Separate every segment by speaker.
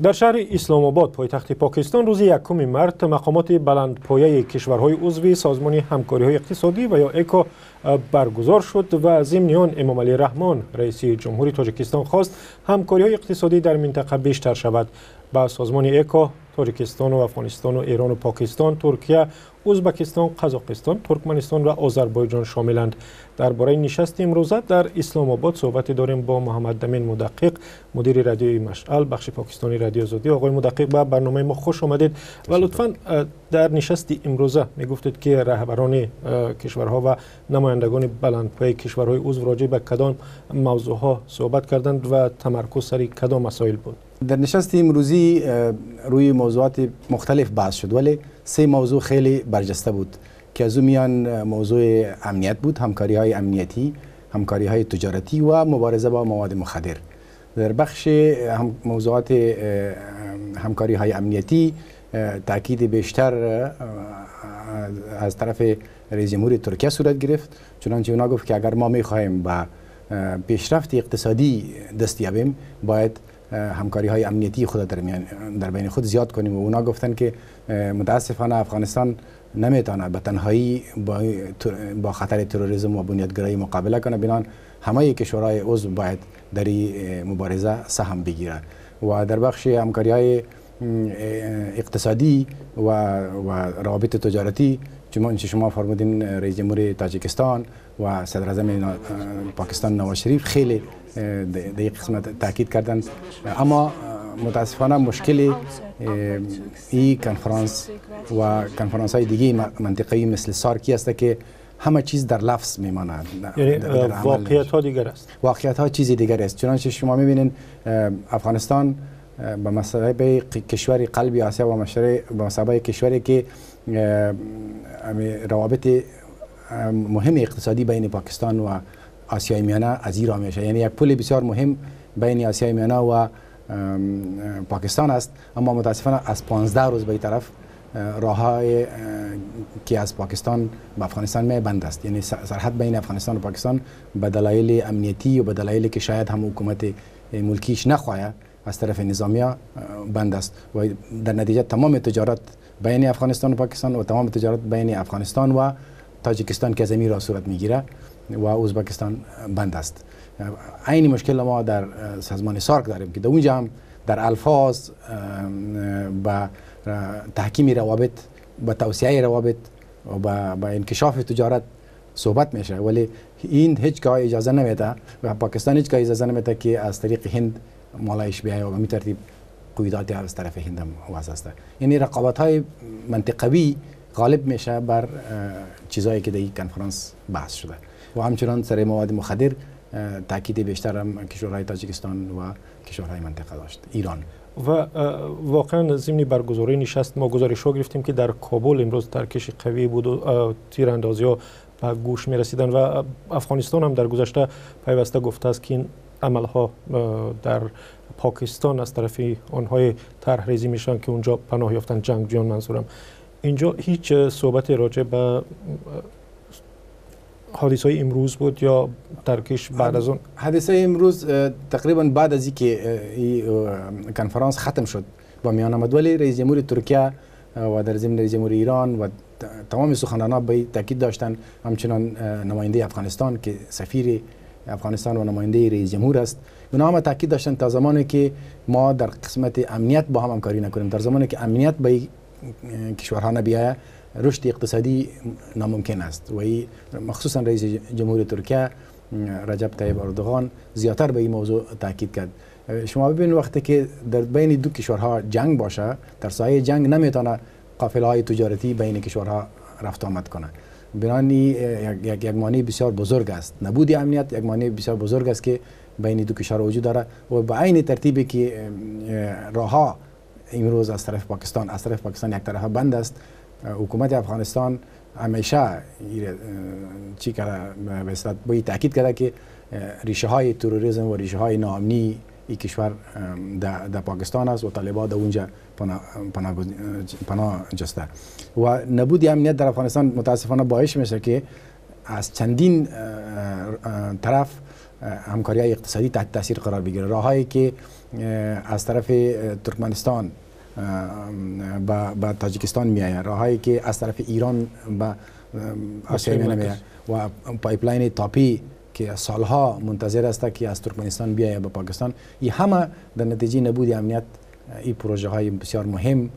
Speaker 1: Дар шаҳри Исломобод, пойтахти Покистон, рӯзи 1 март мақомоти баландпояи кишварҳои узви Созмони ҳамкориҳои иқтисодӣ ва ё ЭКО баргузор шуд ва зимни он Эмомалӣ Раҳмон, раиси ҷумҳури Тоҷикистон, хост ҳамкориҳои иқтисодӣ дар минтақа бештар шавад. Ба созмони ЭКО Тоҷикистону Афғонистону Эрону Покистон, Туркия, Ӯзбекистон, Қазоқистон, Туркманистон ва Озарбойҷон шомиланд. Дар бораи нишасти имрӯза дар Исломобод суҳбате дорем бо Муҳаммадамин Мудаққиқ, мудири радиои Машъал, бахши покистони Радиои Озодӣ. Оқои Мудаққиқ, ба барномаи мо хуш омадед ва лутфан дар нишасти имрӯза мегуфтед, ки раҳбарони кишварҳо ва намояндагони баландпояи кишварҳои узв роҷеъ ба кадом мавзӯъҳо суҳбат карданд ва тамаркуз сари кадом масоил буд?
Speaker 2: در نشست امروزی روی موضوعات مختلف بحث شد، ولی سه موضوع خیلی برجسته بود که از او میان موضوع امنیت بود، همکاری های امنیتی، همکاری های تجارتی و مبارزه با مواد مخدر. در بخش موضوعات همکاری های امنیتی تاکید بیشتر از طرف رئیس جمهور ترکیه صورت گرفت، چنانچه اونا گفت که اگر ما میخواهیم به پیشرفت اقتصادی دست یابیم باید همکاری های امنیتی خود در بین خود زیاد کنیم. و اونا گفتن که متاسفانه افغانستان نمیتونه به تنهایی با خطر تروریسم و بنیادگرایی مقابله کنه، بنان همه کشورهای عضو باید در این مبارزه سهم بگیره. و در بخش همکاری های اقتصادی و روابط تجارتی، چنانچه شما فرمودین رئیس جمهور تاجیکستان و صدر اعظم پاکستان نواز شریف خیلی در این قسمت تاکید کردند. اما متاسفانه مشکل این کنفرانس و کنفرانس های دیگه منطقه‌ای مثل سارکی است که همه چیز در لفظ میماند،
Speaker 1: یعنی واقعیت ها دیگر است،
Speaker 2: واقعیت ها چیزی دیگر است. چنانچه شما میبینین افغانستان به مثابه کشور قلب آسیا و به مثابه کشوری که روابط مهم اقتصادی بین پاکستان و آسیای میانه از ایران میشه، یعنی یک پل بسیار مهم بین آسیای میانه و پاکستان است. اما متاسفانه از 15 روز به این طرف راههای که از پاکستان به افغانستان می بند است، یعنی سرحد بین افغانستان و پاکستان به دلایل امنیتی و به دلایلی که شاید هم حکومت ملکیش نخواهد از طرف نظامی بند است و در نتیجه تمام تجارت بین افغانستان و پاکستان و تمام تجارت بین افغانستان و تاجیکستان که از این راه صورت میگیره و ازبکستان بند است. عین مشکل ما در سازمان سارک داریم که در اونجا هم در الفاظ با تحکیم روابط، با توسعه روابط و با انکشاف تجارت صحبت میشه، ولی این هیچگاه اجازه نمیده و پاکستان هیچگاه اجازه نمیده که از طریق هند مالایش بیایه و به ترتیب قیودات از طرف هند هم وضع است. یعنی رقابت های منطقوی غالب میشه بر چیزایی که در این کنفرانس بحث شده. و همچنان سر مواد مخدر تاکید بیشتر هم کشورهای تاجیکستان و کشورهای منطقه داشت، ایران.
Speaker 1: و واقعا ضمن برگزاری نشست ما گزارش ها گرفتیم که در کابل امروز ترکش قوی بود و تیراندازی ها به گوش می رسیدن و افغانستان هم در گذشته پیوسته گفته است که این عملها در پاکستان از طرف آنهای طرح ریزی میشن که اونجا پناه یافتن، جنگجویان منظورم. اینجا هیچ صحبت راجع به حادثه های امروز بود یا ترکش بعد از اون؟
Speaker 2: حادثه امروز تقریبا بعد از اینکه کنفرانس ختم شد با میان آمد، ولی رئیس جمهور ترکیه و در ضمن رئیس جمهور ایران و تمام سخنرانان به تاکید داشتند، همچنان نماینده افغانستان که سفیر افغانستان و نماینده رئیس جمهور است، اونا هم تاکید داشتند تا زمانی که ما در قسمت امنیت با هم همکاری نکنیم، در زمانی که امنیت به کشورها نبیاید رشد اقتصادی ناممکن است. و مخصوصا رئیس جمهور ترکیه رجب طیب اردوغان زیادتر به این موضوع تاکید کرد. شما ببینید وقتی که در بین دو کشورها جنگ باشه، در سایه جنگ نمیتونه قافله های تجارتی بین کشورها رفت آمد کنه. بنابراین یک مانع بسیار بزرگ است، نبود امنیت یک مانع بسیار بزرگ است که بین دو کشور وجود داره. و به عین ترتیبی که راهها امروز از طرف پاکستان یک طرفه بند است، حکومت افغانستان همیشه چی کرده، به اصطلاح با تاکید کرده که ریشه های تروریسم و ریشه های ناامنی این کشور در پاکستان است و طالبان در اونجا پناه جسته. و نبود امنیت در افغانستان متاسفانه باعث میشه که از چندین طرف همکاری های اقتصادی تحت تاثیر قرار بگیره. راههایی که از طرف ترکمنستان به تاجیکستان میآید، راههایی که از طرف ایران به آسیای میانه میآید و pipeline تاپی که سالها منتظر است که از ترکمنستان بیاید به پاکستان، این همه در نتیجه نبود امنیت این پروژه های بسیار مهم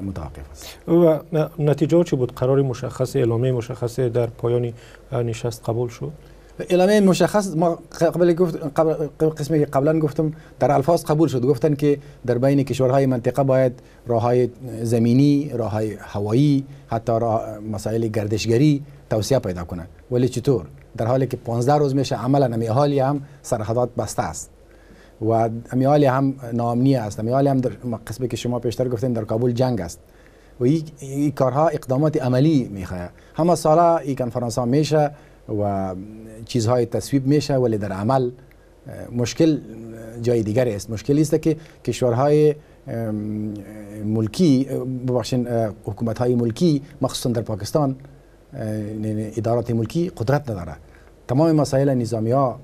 Speaker 2: متوقف است.
Speaker 1: و نتیجه چی بود؟ قرار مشخص، اعلامیه مشخص در پایان نشست قبول شد؟
Speaker 2: اعلامیه مشخص ما قبل گفت قبل قسمی که قبلا گفتم در الفاظ قبول شد. گفتن که در بین کشورهای منطقه باید راههای زمینی، راههای هوایی، حتی راه مسائل گردشگری توسعه پیدا کنه. ولی چطور؟ در حالی که 15 روز میشه عملا امی حالی هم سرحدات بسته است و امی حالی هم ناامنی است، امی حالی هم در قسمی که شما پیشتر گفتین در کابل جنگ است و این کارها اقدامات عملی میخواه. همه سالا این کنفرانس ها میشه و چیزهای تصویب میشه، ولی در عمل مشکل جای دیگری است. مشکل است که کشورهای ملکی، ببخشین، حکومت های ملکی مخصوصا در پاکستان ادارات ملکی قدرت نداره. تمام مسائل نظامی ها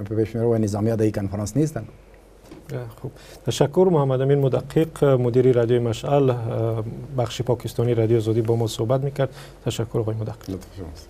Speaker 2: پیش میره و نظامی ها در این کنفرانس نیستن.
Speaker 1: خوب، تشکر. محمد امین مدقق، مدیر رادیوی مشعل، بخش پاکستانی رادیو آزادی با ما صحبت میکرد. تشکر آقای مدقق.
Speaker 2: لطف شماست.